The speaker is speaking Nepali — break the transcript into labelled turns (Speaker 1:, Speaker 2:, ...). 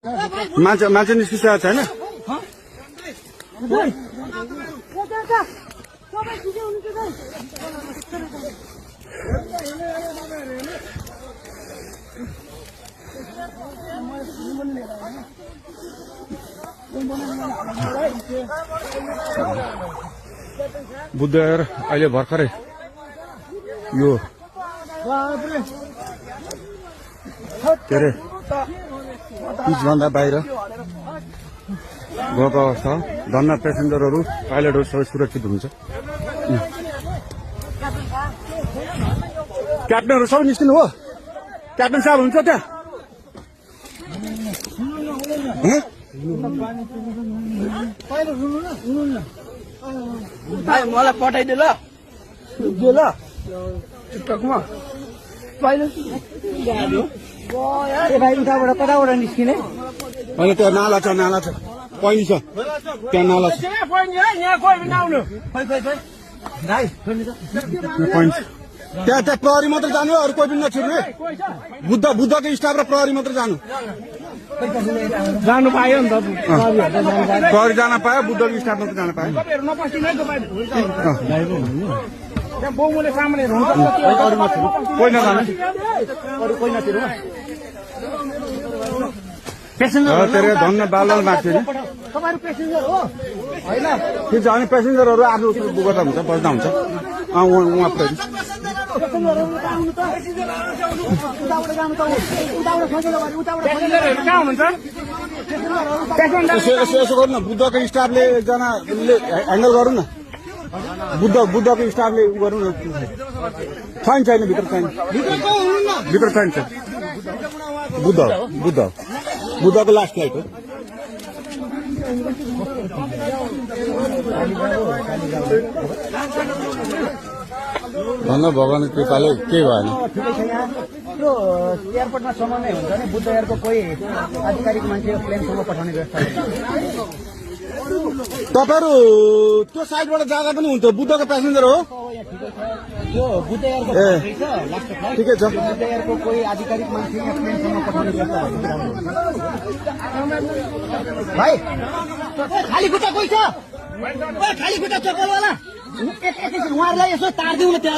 Speaker 1: मान्छे निस्किसकेको छैन। बुद्धविहार अहिले भर्खरै यो के अरे पिचभन्दा बाहिर गएको अवस्था। धन्न पेसेन्जरहरू पाइलटहरू सबै सुरक्षित हुन्छ। क्याप्टनहरू सबै निस्किनु हो। क्याप्टन साहब हुन्छ त्यहाँ?
Speaker 2: मलाई पठाइदिए ल टिकटकमा भाइ उताबाट कताबाट निस्किने?
Speaker 1: होइन त्यहाँ नाला छ पैनी छ त्यहाँ नाला छ पैनी छ त्यहाँ प्रहरी मात्र जानु अरू कोही पनि नछिर्नु है। बुद्धको स्टाफ र प्रहरी मात्र जानु
Speaker 2: पायो नि त
Speaker 1: प्रहरी जान पायो बुद्धको स्टाफ मात्र जान पायो। कोही नजानु धन्न बालल माग्थ्यो नि ठिक छ। अनि पेसेन्जरहरू आफ्नो गर्दा हुन्छ बस्दा हुन्छ उहाँ प्रहरी यसो गर्नु न। बुद्धको स्टाफले एकजनाले ह्यान्डल गरौँ न। बुद्धको स्टाफले उ गरौँ न। छैन भित्र छैन बुद्धको लास्ट फ्लाइट हो। धन्न भगवान कृपाले केही भएन।
Speaker 2: यो एयरपोर्टमा समन्वय हुन्छ नि बुद्ध एयरको कोही आधिकारिक मान्छे प्लेनसम्म पठाउने व्यवस्था।
Speaker 1: तपाईँहरू त्यो साइडबाट जाँदा पनि हुन्छ। बुद्धको प्यासेन्जर हो
Speaker 2: यो बुद्ध एयरको
Speaker 1: ठिकै छ।
Speaker 2: बुद्ध एयरको कोही आधिकारिक मान्छे प्लेनसम्म पठाउने व्यवस्था भाइ खाली खुट्टा कोही छ? खाली खुट्टा चप्पलवाला उहाँहरूलाई यसो तारिदिउँ न त्यहाँ।